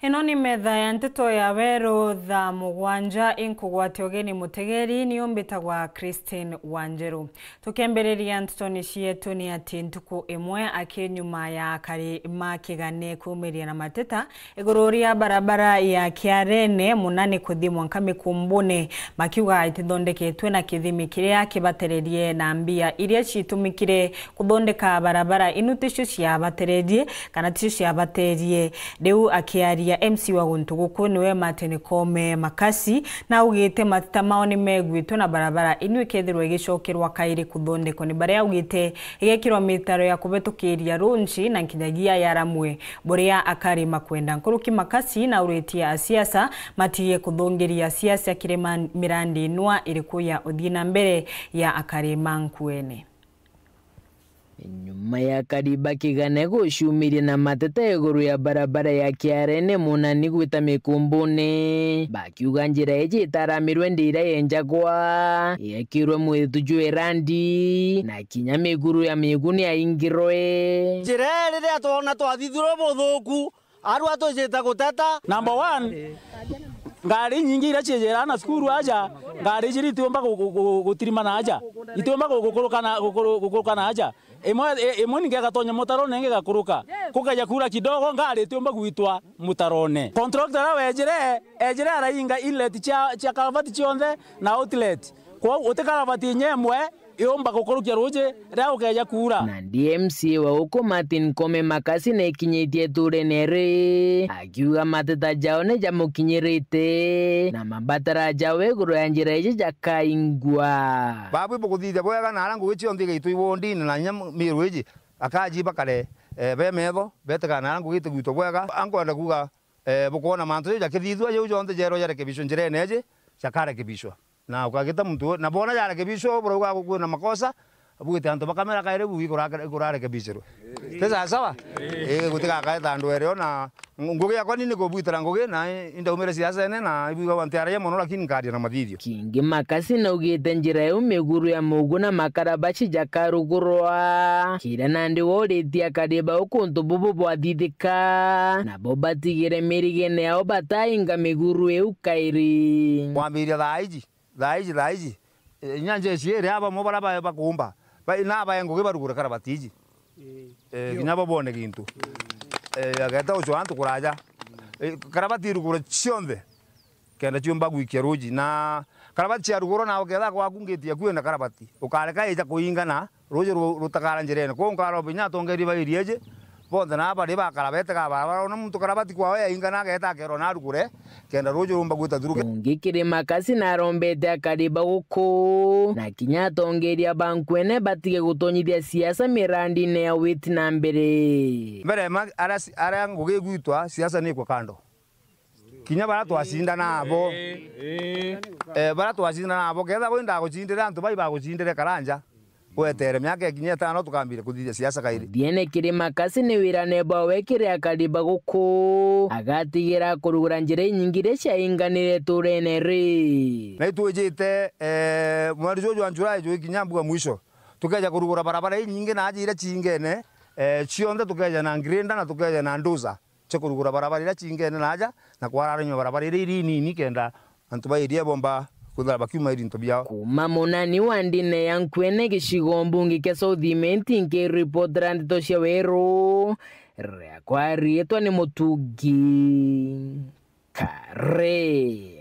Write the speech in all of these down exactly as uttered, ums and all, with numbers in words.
Ino ni metha ya nteto ya Weru thaa mugwanja, inkugwate ugeni mutegeri, ni umbitagwa Christine Wanjeru. Tukembiriria ntetoni cietu ni ati ntuku imwe aki nyuma ya akari ma Kigane kuumiria na mateta iguru ria barabara ya Kiarene Munani kuthi mwanka Mikumbune, makiuga itithondeketwe na kithimi kiria kibatererie na mbia iria ciitumikire kuthondeka barabara inu ticio ciabatererie kana ticio ciabaterie. Riu akiaria M C wa guntu guku niwe Martin Kome Makasi, na augite mateta mao ni meguitwe na barabara inu ikethirwa igicokerwa kairi kuthondekwa ni baria augite igekirwa mitaro ya kubitukiria runchi na nkinyagia yaramwe buria akari makwenda. Nkuruki Makasi na auritie asiasa matige kuthungiria siasa kiri ma-, mirandi inwa iriku ya uthii na mbere ya akari ma Nkuene. Nyuma ya akari ba Kigane guciumiria na mateta iguru ya barabara ya Kiarene Munani gwita Mikumbune, bakiuga njira iji itaramirwe ndira yenjagwa, yekirwe mwithu jwa irandi, na kinya miguru ya migu ni yaingirwe. Njira ii riria twona twathithirwe buthuku, arua twijite guteta. Number one, ngari inyingi iria ciijiraga na cukuru aja, ngari ijiri itiumba gu-, gu-, gu-, gutirima na aja. Itiumba gu-, gukuruka na, gukuru-, gukuruka na aja. Imwe, i-, imwe ningi igatonya mutarone, ingi igakuruka. Kukeja kuura kidogo, ngari itiumba gwitwa mutarone. Contractor aria wejire, ejire arainga inlet cia, cia karavati cionthe na outlet. Kwou uti karavati inya imwe iumba gukurukia ruuji riria gukeja kuura. Nandi M C A wa guku Martin Kome Makasi na ikinyitie iturene ri, akiuga mateta jao ni jamukinyirite na mabatara jao iguru ya njira iji jakaingwa. Babu ibukuthithia bwega na aria ngugi cionthe igaitwa iwondine na inya Miru iji, akaji bakare, eh, be metho, betigana na aria ngugi itigwitwa bwega. Ankwenda kuuga, eh, bukwona mantu jau jakithithua, jau jonthe jerwa jarekebishwe njirene iji, jakarekebishwa. Na ukagita muntu we-, na bona jarekebishwa, burauga kwina makosa, bwite antu bakamera kairi bu ikura-, ikurarekebishirwe. Ti sawa sawa? Ii, gutigakae thandwere ona ng-, ngugi yakwa ni, ni kubwitira ngugi, na i-, indaumire siasene, na ibwigagwa ntiaragia mono, lakini nkaria na mathithio. Kingi Makasi naugite njira iu miguru ya mugu na makarabaci jakarugurwa. Kiria nandi woritie akari bau kuntu bubu bwathithika, nabo batigire mirigene yao batainga miguru iu kairi. Kwambiria thaa iji, thaa iji, thaa iji, e, inya njeshi iria bamwe baria ba-, bakumba, ba-, nabae ngugi barugure karabati iji. Eh, kinya bo bone gintu. Eh, ageta ucwa antu kuraja. Eh, karabati irugure cionthe, kenda ciumba gwikia ruji. Na karabati ciarugurwa, na uketha gwaku ngiti yaku ina karabati, ukareka ija kuingana, ruji ru-, rutakara njirene. Kwou nkaromba inya atongeria ba iria iji, bonthe na bari bakara betega barabara, ona muntu karabati kwao yaingana, ageta akerwa na arugure, kenda ruuji rumba gwita thuruke. Ungi kiri Makasi narombete akari ba guku na kinya atongeria ba Nkwene batige gutonyithia siasa mirandine ya witi na mbere. Mbere ma-, aria si-, aria ngugi igwitwa, siasa ni ikwa kando. Kinya baria twacinda nabo, eh, baria twacinda nabo, ketha gwi ndagucindire, antu bai bagucindire karanja. Wetere miaka ikinya itano tukambire kuthithia siasa kairi. Thiene kiri Makasi ni wirane bwawe kiri akari ba guku, agatigira kurugura njira inyingi iria ciainganire iturene ri. Na itwijite, eh, mweri juju jwa July jugikinya mbuga mwisho, tukeja kurugura barabara inyingi na aja iria ciingene, eh, cionthe tukeja na grader na tukeja na dozer. Cia kurugura barabara iria ciingene na aja, na kwararanyua barabara iria iri inini, kenda antu ba iria bomba kwithira bakiuma irinto biao. Kuuma munani wa ndine ya Nkwene gicigo mbunge kia South Imenti, nkiripotera ndeto cia Weru, riakwa riitwa ni Mutungi Kare.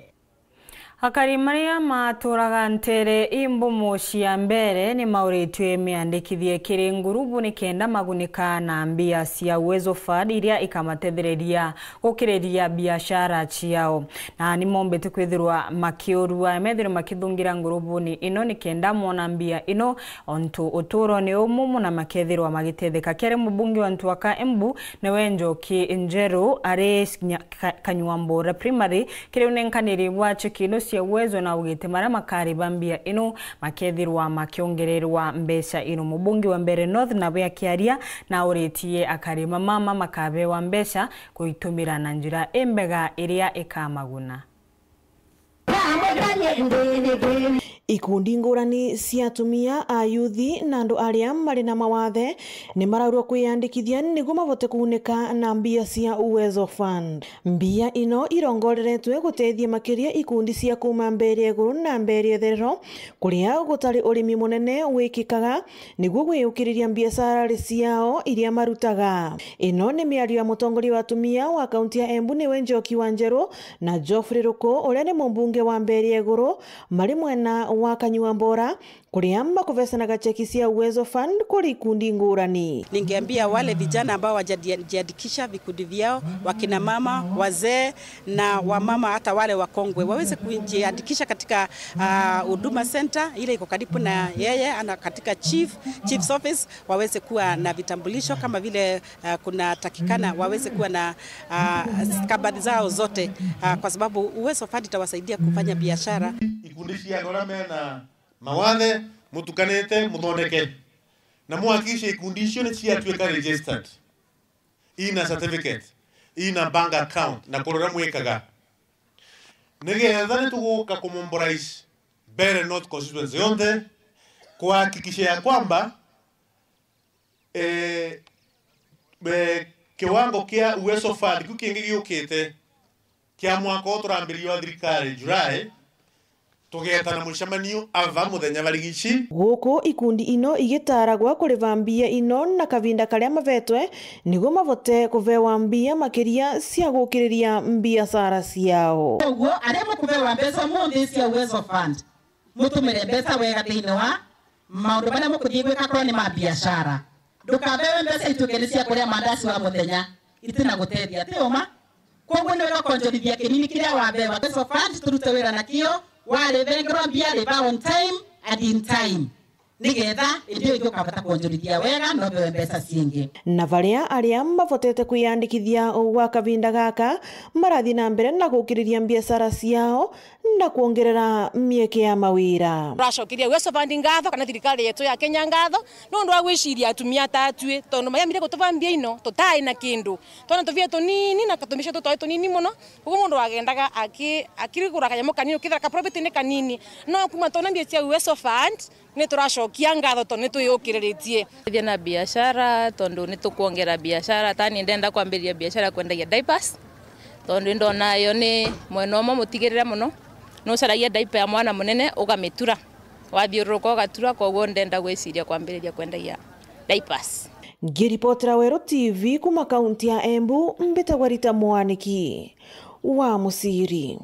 Akari maria maturaga ntere imbumu cia mbere ni mauritue miandikithie kiri ngurubu ni kenda magunika na mbia cia Uwezo Fund iria ikamatethereria gukiriria biashara ciao. Na ni mombite kwithirwa makiurua, methirwe makithungira ngurubuni ino ni kenda mona mbia ino, ontu uturo ni umumu na makethirwa magitetheka. Kere mubunge wa Ntwaka Embu, niwe Njoki Njeru ari nya-, Ka-, Kanyuambura Primary, kiri unenkaniri bwa cheki ino cia Uwezo, na augite maria makariba mbia ino makethirwa makiongererwa mbeca ino. Mubunge wa Mbeere North nawe akiaria, na auritie akari mama makabewa mbeca kuitumira na njira imbega iria ikamaguna. Ikundi ngurani cia atumia, ayuthi na andu aria mari na mawathe ni maraurwa kwiyandikithia niguo mabote kuunika na mbia cia Uwezo Fund. Mbia ino irongoreretwe gutethia makiria ikundi cia kuuma mbeere ya iguru na mbeere ya itherero, kuria gutari urimi munene wikikaga, niguo gwiyukiriria mbiacara ciao iria marutaga. Ino ni miario ya mutongoria wa atumia wa kaunti ya Embu, niwe Njoki wa Njeru, na Geoffrey Ruku, uria ni mumbunge wa mbeere ya iguru, mari mwena wa Kanyua Mbora, kuria makuvecanaga cheki cia Uwezo Fund kuri ikundi ngurani. Ningeambia wale vijana ambao wajajiandikisha vikundi vyao, wakina mama, wazee na wamama, hata wale wakongwe, waweze kujiandikisha katika, ah, Huduma Center ile iko karibu na yeye, ana katika chief, chief's office, waweze kuwa na vitambulisho kama vile, ah, kuna takikana, waweze kuwa na, ah, stakabadhi zao zote, ah, kwa sababu Uwezo Fund itawasaidia kufanya biashara. Ikundi cia andu aria mena mawathe, mutukanite, muthondeke. Na muhakikishe ikundi icio ni ciatuika registered, ina certificate, ina bank account, na kuria mwikaga. Nigetha nituguka kumobilize Mbeere North constituency yonthe, kuhakikisha ya kwamba, eh, eh, kiwango kia Uwezo Fund kiu kingi giukite kia mwaka uyu turambiriria wa thirikari July, tugeetana mucemanio ava muthenya barigici. Guku ikundi ino igitaaragwa kuriba mbia ino na kavinda karia mavetwe, niguo mabote kuvewa mbia makiria cia gukiriria mbiacara ciao. Koguo, aria mukuvewa mbeca umunthi cia Uwezo Fund, mutumire mbeca wega thiini wa maundu maria mukuthii gwika, korwo ni ma biashara. Ndukavewe mbeca ituike ni cia kuria mandaci wa muthenya, itina gutethia, ti uma? Koguo ni wega kwonjorithia kinini kiria wavewa. Uwezo Fund turute wira nakio, warivengerwa mbia, riva on time and in time, nigetha indi iyo ingi ukavota kwonjorithia wega na uvewe mbeca ciingi. Na varia aria mabotete kwiyandikithia gwa kavinda gaka, marathi na mbere na gukiriria mbiacara ciao na kwongerera mieke ya mawira. Turacokeria Uwezo Fund ngatho, kana thirikari yetu ya Kenya ngatho, nundu wa gwiciria atumia ta atui, tondu mayamire gutuva mbia ino, tutai na kindu. Twona tuvia tunini na katumia tu twari tunini mono, koguo mundu agendaga aki-, akirigura kanyamu kanini, ukithira ka profit ni kanini. No kuma twona mbia cia Uwezo Fund, ni turacokia ngatho tondu ni twiyukiriritie. Thia na biashara, tondu ni tukwongera biashara. Tani ndenda kwambiriria biashara ya kwendagia diapers, tondu ndona yo ni mwena umwe mutigirire mono. Nucaragia diaper ya mwana munene, ugamitura. Wathiururuka ugatura, koguo ndenda gwiciria kwambiriria kwendagia diapers. Ngiripotera Weru T V kuma kaunti ya Embu, mbitagwa Rita Mwaniki wa Muciri.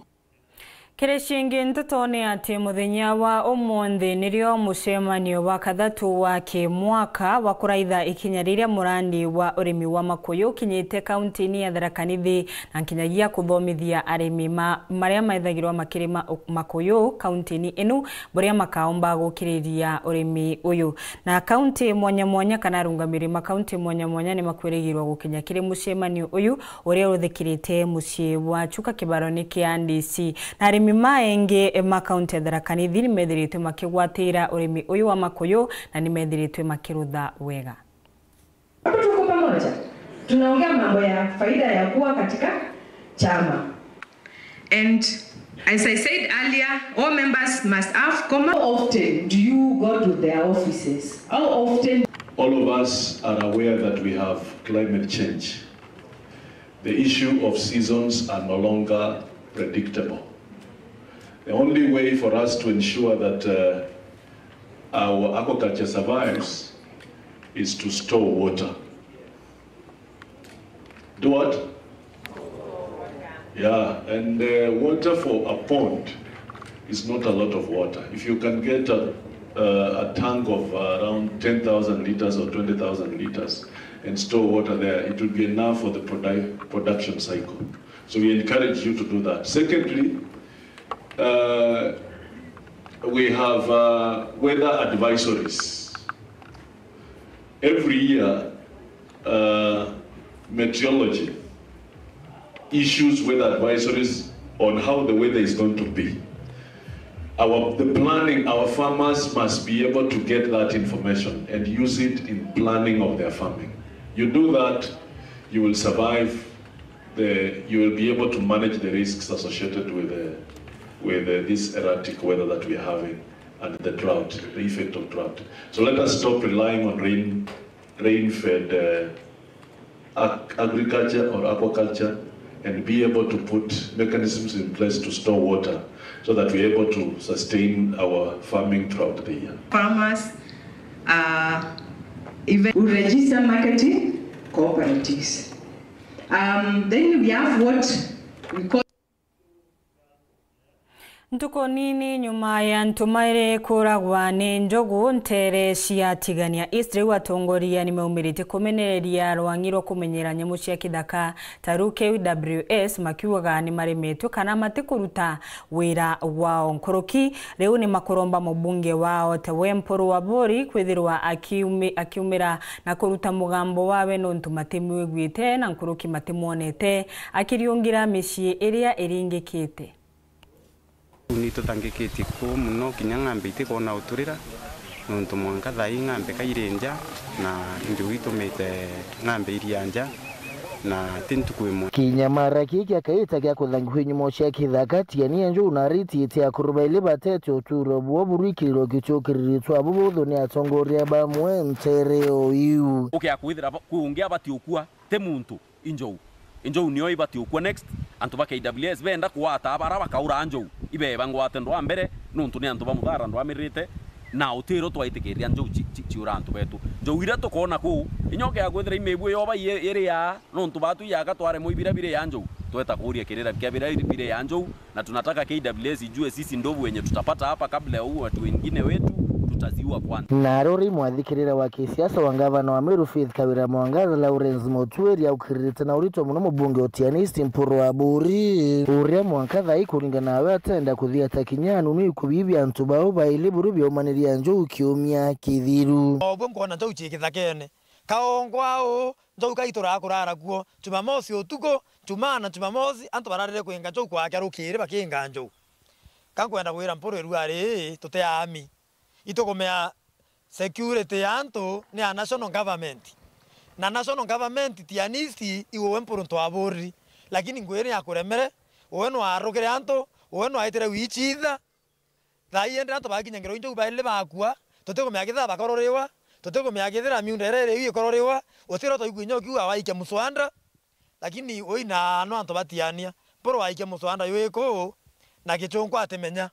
Kiri cingi nteto ni ati muthenya wa umunthi nirio mucemanio wa kathatu wa kimwaka wa kuraitha ikinya riria murandi wa urimi wa makuyu ukinyite kaunti-ini ya Tharaka Nithi, na nkinyagia kuthomithia arimi ma, maria methagirwa makirima u-, makuyu kaunti-ini inu, buria makaomba gukiriria urimi uyu. Na kaunti mwanya mwanya kana arungamiri ma kaunti mwanya mwanya ni makwirigirwa gukinya kiri mucemanio uyu uria uthikirite mucii wa Chuka kibaroni kia D C. Na arimi ma engi ma kaunti ya Tharaka Nithi ni methiritwe makigwatira urimi uyu wa makuyu na ni methiritwe makirutha wega. Hapo tuko pamoja. Tunaongea mambo ya faida ya kuwa katika chama. And as I said earlier, all members must have common. How often do you go to their offices? How often? All of us are aware that we have climate change. The issue of seasons are no longer predictable. The only way for us to ensure that, uh, our aquaculture survives is to store water. Do what? Yeah, and, uh, water for a pond is not a lot of water. If you can get a, uh, a tank of, uh, around ten thousand liters or twenty thousand liters and store water there, it will be enough for the produ-, production cycle. So we encourage you to do that. Secondly, uh, we have, uh, weather advisories. Every year, uh, meteorology issues weather advisories on how the weather is going to be. Our, the planning, our farmers must be able to get that information and use it in planning of their farming. You do that, you will survive the, you will be able to manage the risks associated with the, with the, this erratic weather that we are having. and the drought, the effect of drought. So let us stop relying on rain, rain-fed uh, ag- agriculture or aquaculture, and be able to put mechanisms in place to store water so that we're able to sustain our farming throughout the year. Farmers are even who register marketing cooperatives. Um, then we have what we call Ntuku nini nyuma ya antu mairi kuragwa ni njogu ntere cia Tigania East, riu atongoria ni maumiritie kumenereria rwang'i rwa kumenyera nyamu cia kithaka ta riu K W S, makiugaga ni maremetwe kana matikuruta wira wao. Nkuruki riu ni makuromba mubunge wao tawe Mpuru Aburi kwithirwa akiumi- akiumira na kuruta mugambo wawe nontu matimwiguite na nkuruki matimwonete akiriungira micii iria iringikite. Ni tutangikitie kuu muno, kinya ng'ambe itikwona uturira, nontu mwanka thaa ii ng'ambe kairi nja, na njugu itumite ng'ambe iria nja, na ti ntuku imwe. Kinya mara kii kia kaita gia kuthangihua inyumo cia kithaka, Tiania Njuu na aritiite akuru baili batete uturo buo buru ikiriro gicukiriritwe abu buthu ni atongoria bamwe ntere o iu. Ukea kwithira ba- kwi ungi abati ukua, ti muntu. Injou. Injou nio ibati ukua next. Antu ba K W S benda kwata bara bakaura njou. Ibeba ngwate ndwa mbere, nontu ni antu ba Muthara ndwamirite, na utiro twaitikiria njou ci- ci- ciura antu betu. Njou iria tukona kuu, inyoke ya kwithira imibu yoba ye- iri ya, nontu batu yaka twaremwa ibira biri ya njou. Tweta kuria kirira kia bira biri ya njou, na tunataka K W S ijue sisi ndovu wenye tutapata hapa kabla ya huu watu wengine wetu, tutaziua kwanza. Na aria uri mwathikirira wa kisiasa wa ngavana wa Meru Faith Kawira Mwangaza, Lawrence Motwiri, aukiririte na urito muno mubunge o Tiania East Mpuru Aburi, uria mwanka thaa ii kuringana nawe atenda kuthiata kinya anunu ikubibi antu bau baili buru biaumaniria njou kiumia kithiru. Obuo nkwona njou ci kithakene. Kaongwa uu, njou kaituraa kurara kuo. Jumamosi utuku, Jumaa na Jumamosi, antu bararire kwinga njou kwakya rukiri bakinga njou. Ka nkwenda kwira Mpuru irua rii, tuti aami. Itukumea security ya antu ni a national government. Na national government Tiania East iwe we Mpuru ntwaburiri. Lakini ngui ni yakuremere, uwe nwarukire antu, uwe nwaitire wichitha, Thaa ii indi antu bakinya ngero injou baili bakua, tutikumenya kethira bakororiwa, tutikumenya kethira miunda iria iri iu ikororiwa, utiro twaigua inya ukiuga waikia muswanda, lakini ui na no antu ba Tiania. Mpuru waikia muswanda jwiku na Gichunku atimenya.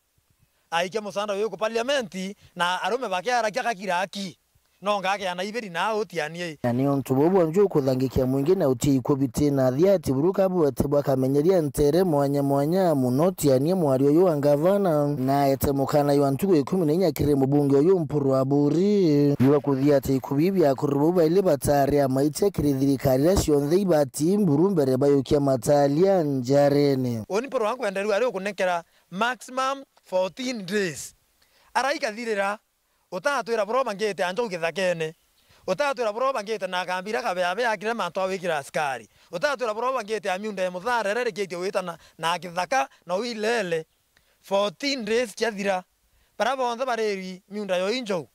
Aikia muswanda jwiku parliament na arume bakiarakia gakira aki. No ngakea na ibiri na utiania ii. Na ni untu buu bwonju ukuthangikia mwingi na utii ikubiti na thiati buru kabuete bwakamenyeria ntere mwanya mwanya muno Tiania mwario uyu wa ngavana. Na aete mukana jwa ntuku ikumi na inya kiri mubunge uyu Mpuru Aburi. Jwa kuthiata ikubi bia akuru bau baili batari amaitia kiri thirikari iria cionthe ibati mburu mbere bayukia matalia njarene. Uni Mpuru wankwenderua ari ukunenkera maximum fourteen days. Araikathirira. Utatwira buria ubangite anjou githakene. Utatwira buria ubangite na kambi iria kabeabe yakire mantu a wikira askari. Utatwira buria ubangite a miunda ya Muthara iria irikitie wita na, na kithaka na uilele. Fourteen days ciathira. Baria bonthe bariri miunda yo injou.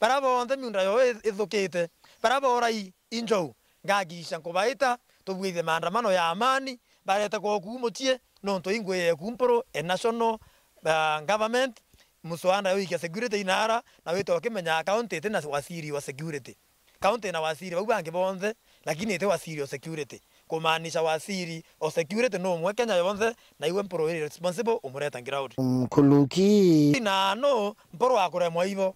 Baria bonthe miunda yo i- ithukite. Baria borai injou. Ngakikisha nkubaita, tubwithie maandamano ya amani, barete kwoku mucii, nontu ingwi yeku Mpuru, a national, uh, government, muswanda yo ikia security inara, na wite ukimenya county iti na waziri wa security. County ina waziri bau bangi bonthe, lakini iti waziri o security. Kumaanisha waziri o security no umwe Kenya yonthe, na iwe Mpuru iri responsible umureta ground. Nkuluki. Na no Mpuru akuremwa ibo.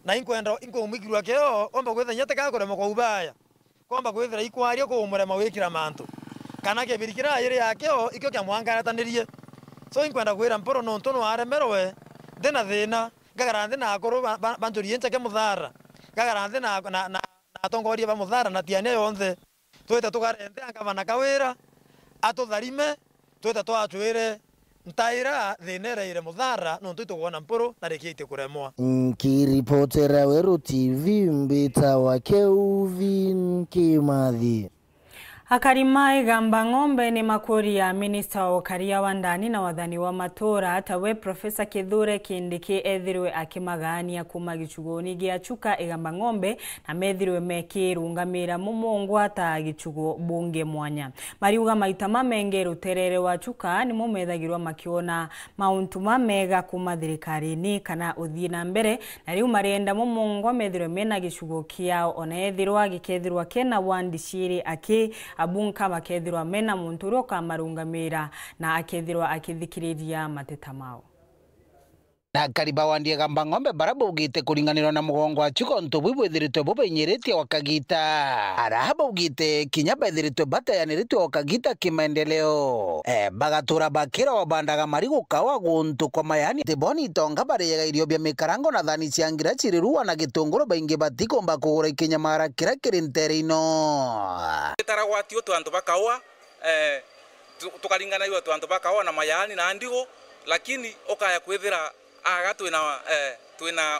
Na inkwenda, inkumwikirua kio, omba kwithenya tikakuremwa kwa ubaya. Komba kwithira ikwaria kumurema wikira mantu. Kana kibiri kiria iri yakio, ikio kia mwanka aretanirie. So, inkwenda kwira Mpuru nontu nwaremerwe, ndina thina, ngagara nthi na akuru ba, ba, ba njuri incheke Muthara. Ngagara nthi na, na, na, na atongoria ba Muthara na Tiania yonthe. Twite tugare nthi a ngavana Kawira, atutharime, twite twachwire ntaira thina iraire Muthara, nontu itukwona Mpuru na rikitie kuremwa. Nkiripotera Weru T V, mbitawa Kelvin Kimathi. Akari ma Igamba Ng'ombe ni makuria minista wa ukaria wa ndani na wathani wa matura, tawe Professor Kithure Kindiki, ethirwe akimagaania kuuma gicuguni gia Chuka Igamba Ng'ombe, na methirwe mekirungamira mumungwa ta gicugo bunge mwanya. Mariuga maita mamengi ruterere wa Chuka nimo methagirwa makiona mauntu mamega kuuma thirikarine kana uthii na mbere, na riu marenda mumungwa methirwe mena gicigo kiao, ona ethirwa gikethirwa kena wandi ciiri, aki abunka bakethirwa mena muntu uria ukamarungamira na akethirwa akithikiriria mateta mao. Na akari ba wandi ya Igamba Ng'ombe bara baugite kuringanirwa na mugongo wa Chuka untu buu bwithiritwe bubainyiritue o kagita. Ara baugite kinya bethiritwe batayaniritue o kagita kimaendeleo. Eh, bagatura bakira o bandaga marigu kawa guntu kwa mayani. Tiboni itonga bariaga irio bia mikarango na thani cia ngira cirirua na gitunguru, baingi batikumba kugura ikinyamara kiria kiri ntere ino. Itaragwa ti utu antu ba kawa, eh, tu-, tukaringanairua tu antu ba kawa na mayani na ndigu, lakini ukaya kwithira aga twina, eh, twina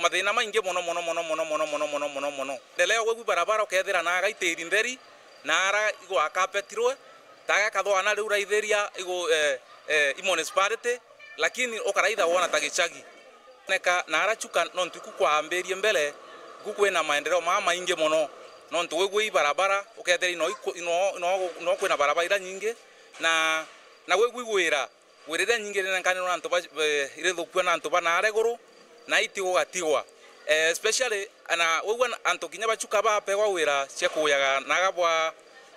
mathina maingi mono, mono, mono. Ndelea gwigwi barabara ukethira naga itiri ntheri, na ara igwakapetirwe, taga kathwana riu raithiria igu, eh, eh, i municipality, lakini ukaraitha wona ta gicagi. Neka na ara Chuka nontu iku kwaambirie mbere, iku kwina maendeleo maa maingi mono, nontu wigwi i barabara, ukethira ino iku-, ino, ino, ino kwina barabara ira nyingi, na, na wigwi wira, wira iria nyingi irinenkanirwe na antu ba, eh, irithukua na antu ba naare iguru, na itigo gatigwa. Eh, especially, na wigua na antu kinya ba Chuka bapegwa wira cia kuyaga naga bwa,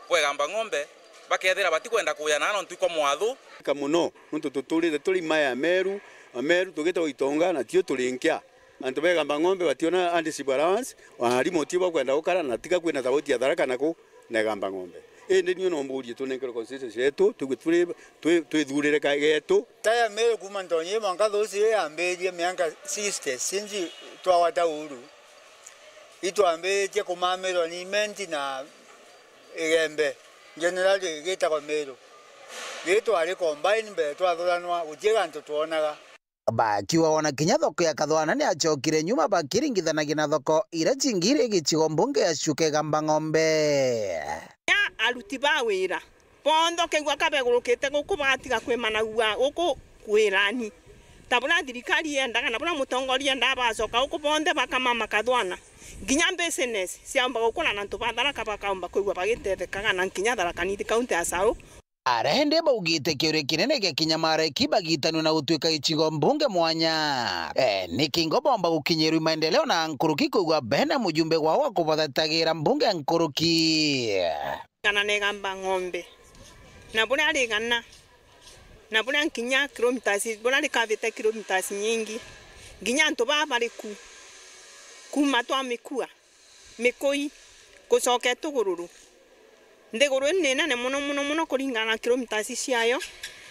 bwa Igamba Ng'ombe, bakethira batikwenda kuya na nontu ikwa mwathu. Ka muno, nontu tuturite turi ima ya Meru, Ameru tugitagwa itonga, na tio turi nkia. Antu ba Igamba Ng'ombe bationa handship allowance, o na arimu tio bakwenda gukara, na tiga kwina tofauti ya Tharaka na ku na Igamba Ng'ombe. Indi niu no mburie tunenkerwe constituency yetu, twi-, twi-, twithurire ka getu. Ta ya Meru kuma ntonye mwanka thusi iyo yambirie mianka sixty since twagwata uhuru. Itwambiritie kumamirwa ni Imenti na Igembe, generally gitagwa Meru. Ri twari combine mbere twathuranwa, guti gantu twonaga. Bakiuga ona kinya thoko ya Kathwana ni yacokire nyuma bakiringithanagia na thoko iria cingi iri gicigo mbunge ya Chuka Igamba Ng'ombe. Kinya aruti ba wira bonthe ukaigua kabegurukite guku bagatiga kwimanagua guku wirani. Ta buria thirikari yendaga na buria mutongoria endaga, bacoka guku bonthe bakamama Kathwana. Kinya business ciaumba gukura na antu ba Tharaka bakaumba kwigua bagitethekaga na kinya Tharaka Nithi County as a whole. Ara indi baugite kiuri kinene gia kinyamara iki bagitanue na gutuika gicigo mbunge mwanya. Eh, ni kingo bomba gukinyirwa i maendeleo na nkuruki kwigua bena mujumbe gwao wa kubatetagira mbunge nkuruki. Kana na Igamba Ng'ombe. Na buria rigana. Na buria nkinya kilometers, buria rikavite kilometers nyingi. Nginya antu baa bari ku. Kuma twa mikua. Mikui, gucoka Itugururu. Nthiguru ino ni nene mono, mono, mono kuringana na kilometers ciayo,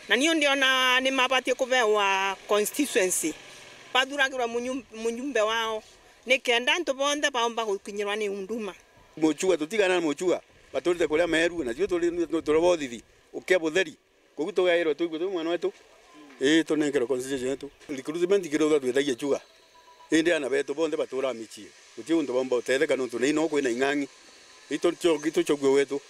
na niu ndiona ni mabatie kubewa constituency, bathuragirwe munyu-, mujumbe wao, nikenda antu bonthe baumba gukinyirwa ni huduma. Muchua, tutigana na Muchua, baturite kuria Meru, na tio turi, turi bothithi, ukia butheri. Koguo tugairwe tuigwe twi mwana wetu, ii, tunenkerwe constituency yetu. Recruitment kirutha twithagia Chuka. Indi ana betu bonthe baturaa micii. Guti untu baumba utetheka nontu ni ino kwina ing'ang'i. Ii, tucho-, tuchokie gwetu.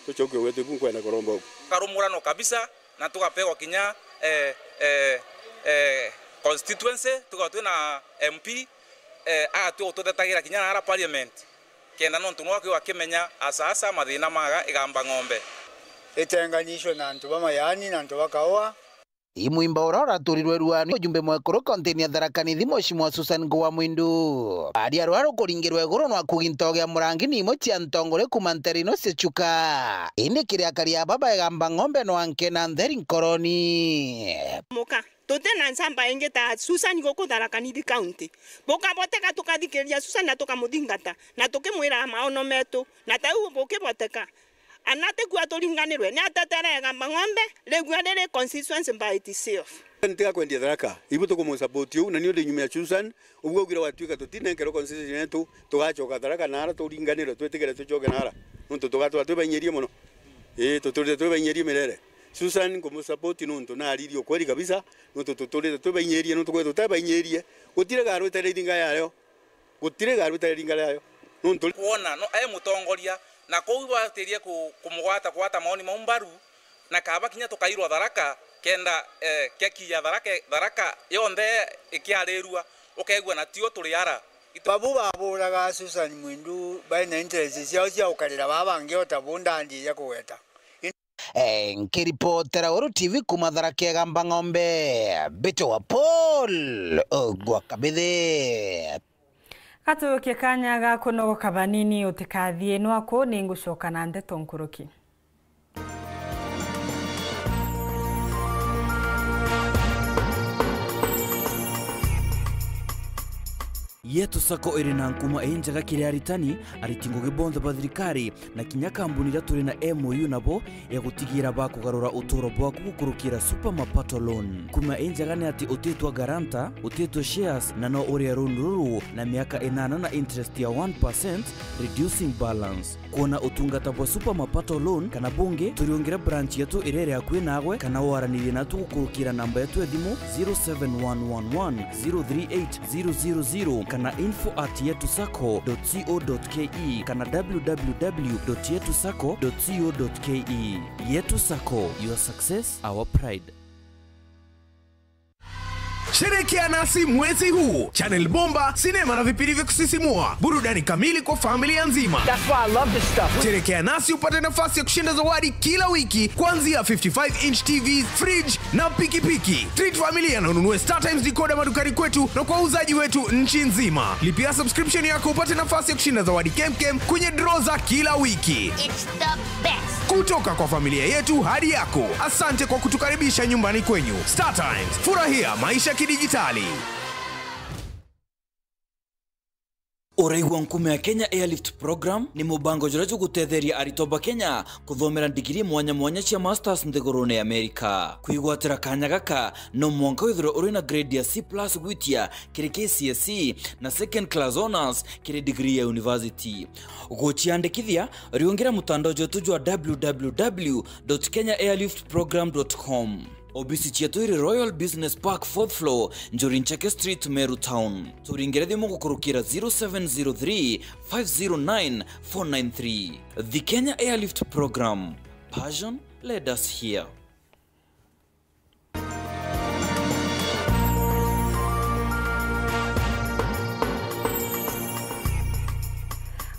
Tuchokie gwetu, ibu nkwenda kuromba ugu. Karumurano kabisa, na tugapegwa kinya, eh, eh, eh, constituency, tugatua twina M P, eh, agatwi gututetagira kinya na ara parliament. Kenda nontu nwa akiuga akimenya asaasa mathina maga Igamba Ng'ombe. Itenganishwe na antu ba mayani na antu ba kaua. Imwimba uria uraturirwe ruani ujumbe mwekuru kaunti-ini ya Tharaka Nithi, Mheshimiwa Susan Kuwa Mwindu. Aria rwa rukuringirwe iguru nwa kugi ntoge ya murangi ni imwe cia ntongoria kuma ntere ino cia Chuka. Indi kiri akari aba ba Igamba Ng'ombe nwa nkena ntheri nkoroni. Muka. Tuti na ncamba ingi ta Susan guku Tharaka Nithi County. Bukaboteka tukathikiriria Susan na tukamuthingata, na tukimwira maono metu, na ta u bukiboteka. Ana tiku aturinganirwe, ni atetere Igamba Ng'ombe, rigua riri constituency by itself. Ntiga kwendia Tharaka, ibu tukumusupport u, na niu ndi nyuma ya Susan, ubu augire gwatuika tutinenkerwe constituency yetu, tugacoka Tharaka nara turinganirwe, twitigire tucoke nara, nontu tugatwa twi bainyirie mono. Ii, tuturite twi bainyirie mirere. Susan nkumusupport nontu naririe ukweli kabisa, nontu tuturite twi bainyirie, nontu kwethirwa tuti bainyirie, gutiri garwitire iringa yayo. Gutiri garwitire iringa yayo. Nontu kwona no, e mutongoria, Na kuu ibatirie ku-, kumugwata, gwata maoni mau mbaru, na kaba kinya tukairwa Tharaka, kenda, eh, keki ya Tharaka, Tharaka yonthe ikiarirua, ukeigua na tio turi ara. Itu- Babu baburaga Susan Mwindu bai na interest ciao cia gukarira baa bangi o ta bu ndandi ya kugweta. Eh, nkiripotera Weru T V kuma Tharaka Igamba Ng'ombe, mbitagwa Paul Ogwa Kabithi. Gatukie kanya ga kunogoka banini, utikathie nwaku, ningucoka na ndeto nkuruki. Yetu Sacco iri na nkuma injega kiri aritani, ariti ngugi bonthe ba thirikari, na kinya kambuni iria turi na M O U nabo ya gutigira bakugarura uturo bwaku gukurukira Super Mapato Loan. Nkuma injega ni ati utitwa guarantor, utitwa shares, na no urie loan ruru na miaka inana na interest ya one percent, reducing balance. Kwona utungata bwa Super Mapato Loan kana bungi, turiungire branch yetu iria iri akui naagwe, kana waranirie natu gukurukira namba yetu ya thimu zero seven one one one zero three eight zero zero zero kana info at yetu sacco dot co dot ke kana w w w dot yetu sacco dot co dot ke. Yetu Sacco, your success, our pride. Sherekea nasi mwezi huu. Channel bomba, sinema na vipindi vya kusisimua. Burudani kamili kwa familia nzima. That's why I love this stuff. Sherekea nasi upate nafasi ya kushinda zawadi kila wiki, kuanzia fifty-five inch T Vs, fridge na pikipiki. Treat familia na ununue StarTimes decoder madukani kwetu na kwa wauzaji wetu nchi nzima. Lipia subscription yako upate nafasi ya kushinda zawadi kemkem kwenye draw za kila wiki. It's the best. Kutoka kwa familia yetu hadi yako, asante kwa kutukaribisha nyumbani kwenyu. StarTimes, furahia maisha kidijitali. Uraigua nkume ya Kenya Airlift Program ni mubango juria jugutetheria aritwa ba Kenya kuthomera ndigiri mwanya mwanya cia masters nthigurune ya Amerika. Kwigwatira kanya gaka, no mwanka withirwe uri na grade ya C plus gwitia kiri K C S E na second class honours kiri degree ya university. Guciandikithia, riungira mutandao jwetu jwa w w w dot kenya airlift program dot com. Obisi cietu iri Royal Business Park, fourth floor, Njuri Ncheke Street, Meru Town. Turingire thimu gukurukira zero seven zero three five zero nine four nine three. The Kenya Airlift Program. Passion led us here.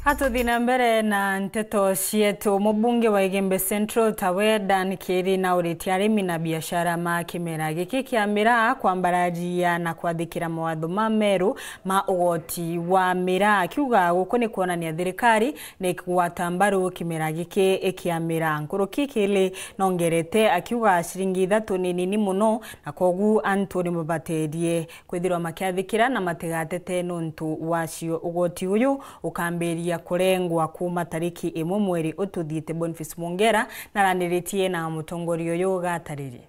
Atuthi na mbere na nteto cietu. Mubunge wa Igembe Central tawe Dan Kiri nauritie arimi na biashara ma kimera giki kia miraa kwambarajia na kwathikira mawatho ma meru ma ugoti wa miraa, akiuga guku ni kwonania thirikari ni kugwata mbaru kimera giki kia miraa. Nkuruki Kiri nongerete akiuga ciringi ithatu ni nini muno, na kogu antu ni mabaterie kwithirwa makiathikira na matigatete nontu wacio. Ugoti uyu ukambiria kurengwa kuuma tariki imwe mweri ututhiite. Boniface Mwongera naraniritie na mutongoria uyu gataririe.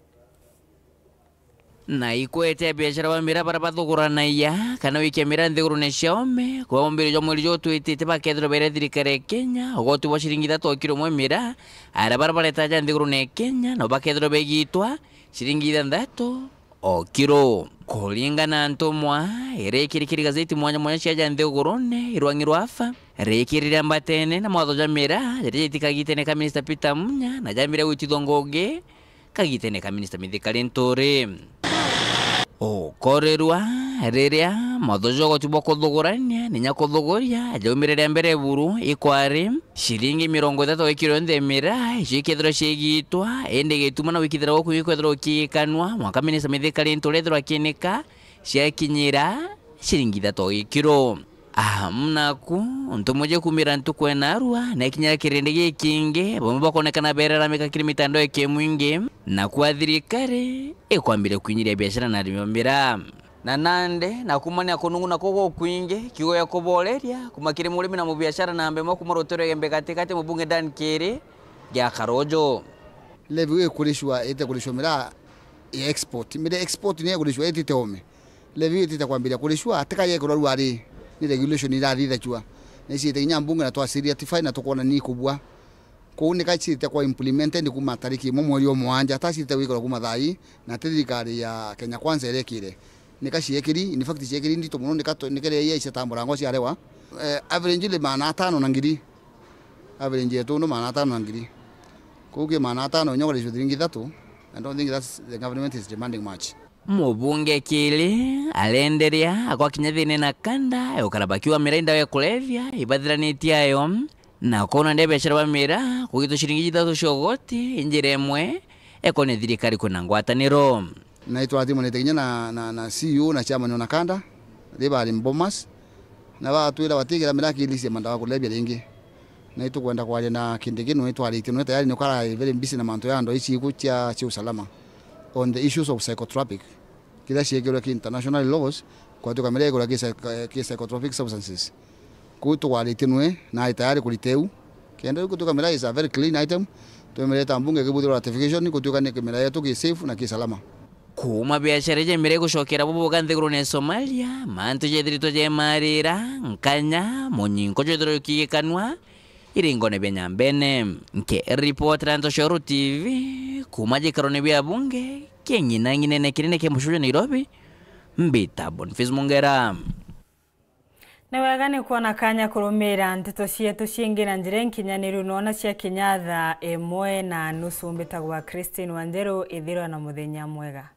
Na ikwete biashara ba miraa baria bathuguranagia kana wikia miraa nthigurune cia ome, kuuma mwambiririo jwa mweri juu twitite bakethirwa beere thirikari ya Kenya ugoti bwa ciringi ithatu o kiro umwe miraa, aria baria baretaja nthigurune ya Kenya nabo bakethirwa begitwa ciringi ithanthatu o kiro. Kuringana na ntumwa iria ikirikiri gazeti mwanya mwanya cia ja nthigurune, irwang'i rwa afa riikirire mbatene na mawatho ja miraa jaria jaiti kagitene ka Minista Peter Munya na jambire gwitithua ngugi kagitene ka Minista Mithika Linturi. Ukorirwa riria mawatho ja ugoti bwa kuthugurania ni nya kuthuguria jaumire ria mbere buru ikwari ciringi mirongo ithatu o kiro nthe miraa icio ikethirwa ciigitwa, indi gituma na gwikithira guku gikwethirwa gukiikanwa mwanka Minista Mithika Linturi ethirwa akiinika ciakinyira ciringi ithatu o kiro. Amu naku, ntumwa ja kuumira ntuku ya naarua, na ikinya ria kirindi gikingi, bamwe bakoonekana beeraramika kiri mitandao ya kimwingi, na kwa thirikari ikwambiria kwinyiria biashara na arimi ba miraa. Na nandi, na kuumania kunung'una kuu gukwingi, kiugo gia kubooreria, kuuma kiri murimi na mubiashara namba imwe kuuma ruteere rwa Igembe Gatigati, mubunge Dan Kiri, giakara uju. Levy ikuricwa, ite kuricwa miraa ya export. Miraa ya export niyo ikuricwa, itite ome. Levy itite kwambiria kuricua, atika yekorwa rua ri, ni regulation irathithachua. Na iciite kinya mbunge na twa ratify na tukwona ni ikubua. Kuu nika ciite kwa implemented kuma tariki imwe mweri o mwanja, ta ciite gwikirwa kuma thaa ii, na ti thirikari ya Kenya Kwanza irekire. Nika ciekiri, in fact ciekiri ndito muno, nika tu-, nika ria cia ta murango ciarewa. Eh, averagely maana atano na ngiri. Average yetu ndo magana atano na ngiri. Kuu ki magana atano, nyo ukaricua thiringi ithatu, I don't think that's the government is demanding much. Mubunge Kiiria arenderea agwakinya thiini na kanda ya ukara bakiuga miraa i ndawa ya kulevya ibathiranitie ayo, na kwona nde biashara ba miraa kugitwa ciringi ithatu cia ugoti njira imwe ekonia thirikari kwina ngwataniro. Na itwatimanite kinya na, na, na C E O na chairman wa Nakanda, riria bari Bomas, na batwira batigira miraa kilisi ya mandawa kulevya ringi. Na itukwenda kwaria na Kindiki, nwe twaritie, nwe tayari nukara very busy na mantu ya ndo ici iku cia, cia usalama on the issues of psychotropic. Kiria ciekirwe ki international laws, kwatuika miraa igura ki psych-, ki psychotropic substances. Kuu tukwaritie nwe na ari tayari kurita iu. Kenda riu gutuika miraa is a very clean item, twemereta mbunge kibuthirwa ratification, gutuika ni miraa yetu ki safe na ki salama. Kuuma biashara iji miraa igucokera bubuga nthigurune ya Somalia, mantu jethiritwe jemarira, nkanya, munyinko jwethirwe jukigikanwa iringone bia Nyambene. Nkiripotera Ntoshoro T V kuuma gikarone bia bunge kia ng'inang'inene kinene kia mucii jwa Nairobi, mbita Boniface Mungera. Ni wega ni kwona kanya kurumiira nteto cietu ciingi na njira inkinyaniru, noona cia kinya thaa imwe na nusu. Mbitagwa Christine Wanjeru, ithirwa na muthenya mwega.